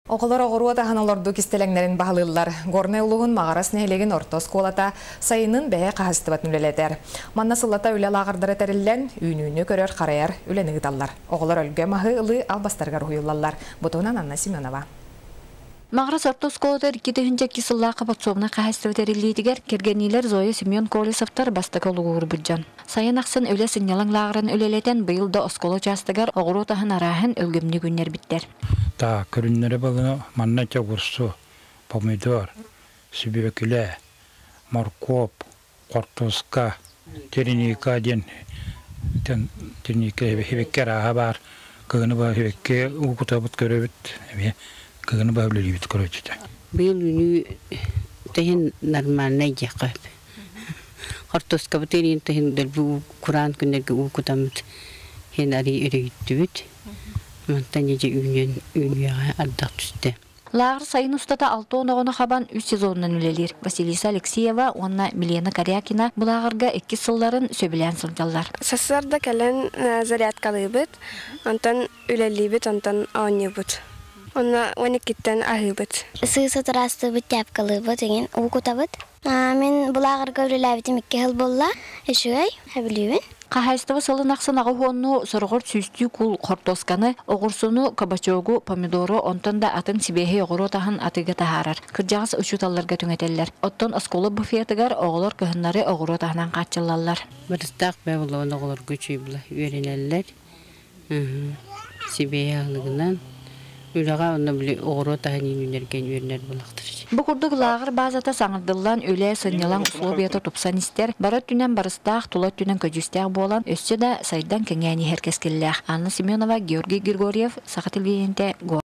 Оҕолор оҕуруот аһын олордуу кистэлэҥнэрин баһылыыллар. Горнай улууһун Маҕарас нэһилиэгин орто оскуолата сайынын бэйэ хаһаайыстыбатын үлэлэтэр. Манна сыллата үлэ лааҕырдара тэриллэн, үүнүүнү көрөр-харайар үлэни ыыталлар. Оҕолор өлгөм аһы ылыы албастарыгар уһуйуллаллар. Бу туһунан Анна Семенова. Маҕарас орто оскуолатыгар 2002 сыллаахха подсобнай хаһаайыстыба тэриллиитигэр кэргэнниилэр Зоя Семен Колесовтар бастакы олугурбут дьон. Сайын ахсын үлэ сынньалаҥ лааҕырын үлэлэтэн быйыл да оскуола учаастагар оҕуруот аһын арааһын өлгөмнүк үүннэрбиттэр. Так, көрүннэри балына манна огурсу, помидор, сүбүөкүлэ, моркуоп, хортуоска, черника диэн черника хибекке арааһа баар. Кыһыны баа хибекке уукутабыт көрөбүт, эмиэ кыһыны баа үлэлиибит көрөөччүтэ. Быйыл үүнүү тэһин нормальнай диэххэ сөп. Хортуоскабыт ириин тэһин дэлби кураан күннэргэ уу кутаммыт иһин арый өрөйүттүбүт. Мантан дьэ үүнүөн үүнүөҕэ ардах түстэ. Лааҕыр сайын устата 60 оҕону хабан үс сезонунан үлэлиир. Василиса Алексеева уонна Милена Корякина бу лааҕырга иккис сылларын сөбүлээн сылдьаллар. Сарсыарда кэлэн зарядкалыыбыт, онтон үлэлиибит, онтон оонньуубут. Онно 12-ттэн аһыыбыт. Сыыс ыраастыыбыт, тяпкалыыбыт, иҥин уу кутабыт. Мин бу лааҕырга үлэлээбитим 2 сыл буолла. Үчүгэй, сөбүлүүбүн. Хаһаайыстыба сылын ахсын аҕа уонну сороҕор сүүстүү куул хортуосканы, оҕурсуну, кабачогу, помидору, онтон да атын сибиэһэй оҕуруот аһын атыыга таһаарар. Кырдьаҕас учууталларга түҥэтэллэр. Оттон оскуола буфетыгар оҕолор кыһыннары оҕуруот аһынан хааччыллаллар. Барыстаах бээ буоллаҕына оҕолорго үчүгэй була үөрэнэллэр. Сибиэһэй аһылыгынан үлэҕэ онно били оҕуруот аһын үүнэргэ үөрэнэр буоллахтар. Бу курдук лааҕыр баазата саҥардыллан үлэ, сынньалаҥ условията тупсан истэр, бары өттүнэн барыстаах, тула өттүнэн көдьүүстээх буолан, өссө да сайдан кэҥээн иһэр кэскиллээх. Анна Семенова, Георгий Григорьев, Саха телевидениетэ, Горнай.